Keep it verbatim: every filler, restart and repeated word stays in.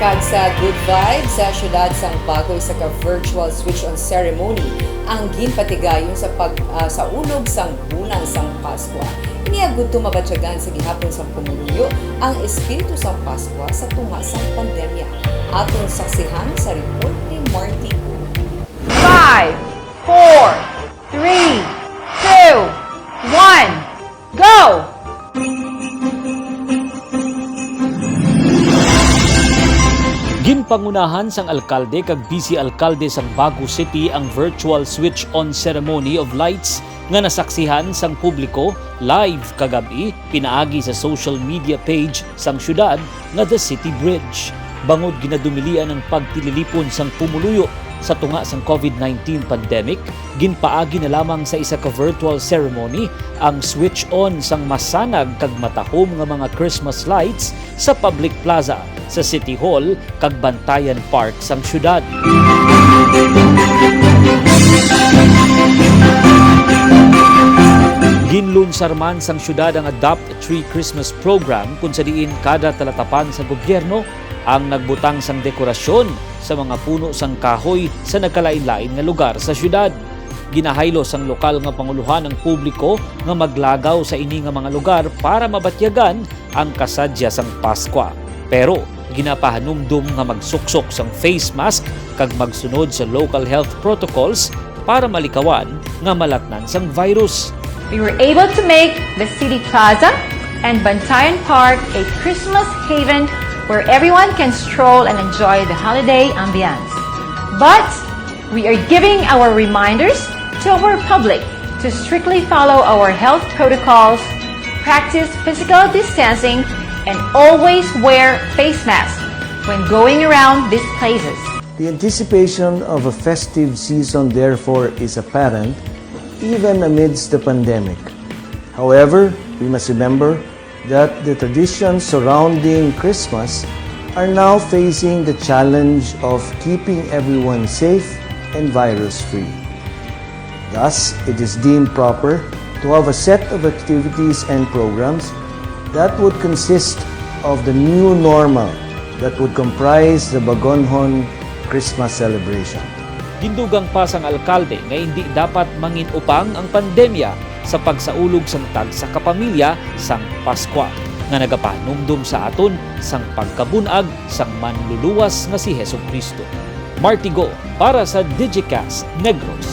Kag sa Good Vibes sa siyudad sang Bago, isa ka virtual switch-on ceremony ang ginpatigayon sa pag, ah, sa ulog sang bulan sang Paskwa. Ini agud to mabatyagan sa gihapon sang pumuluyo ang espiritu sang Paskwa sa tunga sang pandemya. Aton saksihan sa report ni Marty Go. Five, four, three, two, one, go! Ginpangunahan sang alkalde kag vice alkalde sang Bago City ang virtual switch-on ceremony of lights nga nasaksihan sang publiko live kagab-i pinaagi sa social media page sang siyudad nga The City Bridge. Bangod ginadumilian ang pagtililipon sang pumuluyo sa tunga sang COVID nineteen pandemic, ginpaagi na lamang sa isa ka virtual ceremony ang switch-on sang masanag kag matahom nga mga Christmas lights sa public plaza, sa City Hall, kag Bantayan Park sang siyudad. Ginlunsar man sang siyudad ang Adopt a Tree Christmas Program, kun sa diin kada talatapan sa gobyerno ang nagbutang sang dekorasyon sa mga puno sang kahoy sa nagkalain-lain nga lugar sa siyudad. Ginahaylo sang lokal nga pangulohan ang publiko nga maglagaw sa ini nga mga lugar para mabatyagan ang kasadya sang Paskwa. Pero ginapahanumdom nga magsuksok sang face mask kag magsunod sa local health protocols para malikawan nga malatnan sang virus. We were able to make the City Plaza and Bantayan Park a Christmas haven where everyone can stroll and enjoy the holiday ambiance. But we are giving our reminders to our public to strictly follow our health protocols, practice physical distancing, and always wear face masks when going around these places. The anticipation of a festive season, therefore, is apparent even amidst the pandemic. However, we must remember that the traditions surrounding Christmas are now facing the challenge of keeping everyone safe and virus-free. Thus, it is deemed proper to have a set of activities and programs that would consist of the new normal that would comprise the Bagonhon Christmas celebration. Gindugang pa sang alkalde nga indi dapat mangin-upang ang pandemya sa pagsaulog sang tagsa ka pamilya sang Paskwa, nga nagapahanumdom sa aton sang pagkabun-ag sang Manluluwas nga si Jesu-Cristo. Martigo para sa Digicast Negros.